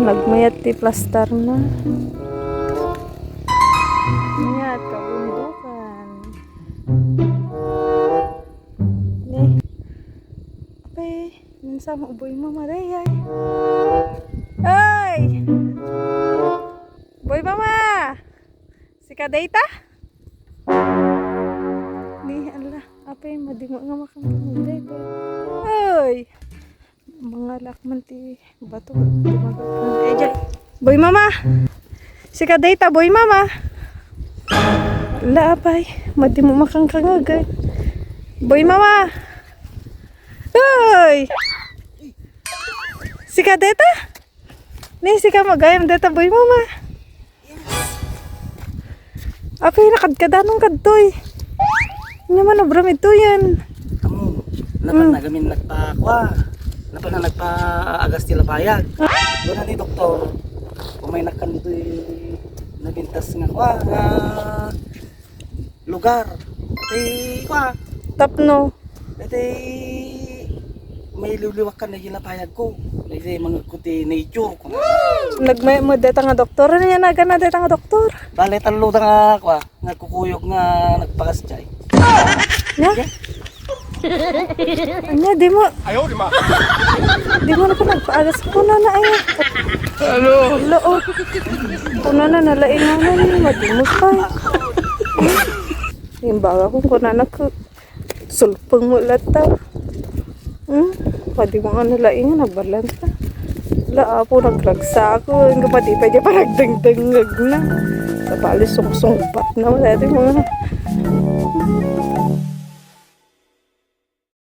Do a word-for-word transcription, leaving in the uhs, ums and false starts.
Nagmayat ti plastar na. Mayat kabundukan. Ni. Apay, minsan mo boy mama, day, ay. Ay! Boy mama! Sika dayta? Ni, ala, apay, madimo nga makangkang dayta. Ay! Mangalak man ti bato. Tumagal ka. Ay, dyan. Boy mama! Sika dayta, boy mama! Ala, apay, madimo makangkangag. Boy mama! Ay! Sika dayta? Ni, sika magayam dayta, boy mama. Apay, nakadkadanon kadtoy. Nya man, obra mi ditoyen. Amo, napan Mm. nagamin nagpakua. Napan na nagpaagas ti lapayag. Kuna ni doktor, umay nakan ditoy nabintas nga kua, nga lugar. Ti kua. Tapno. Iti may liwliwak kan na lapayag ko. Iti mga ko ti nature ko. Nagmay mo deta nga doktor. Ano yan, nagan na deta nga doktor? Bale, tallo da nga, kua, nga kukuyog nga nagpagas jay. Nya? Anya, di mo. Ayaw, di ma. Di mo na pa nagpaagas ko na na ay. Hello. Hello, oh. Kuna na, nalainganan, madimos pa. Yung baga kung kuna na, sulpeng mo latta. Hmm? Pwede mo nga nalaingan, nagbalanta. Ala, apo, nagragsa ako. Ang kapatid pa dyan, parang dengdengag na. Kapali, sungsungpat na. Wala rin mga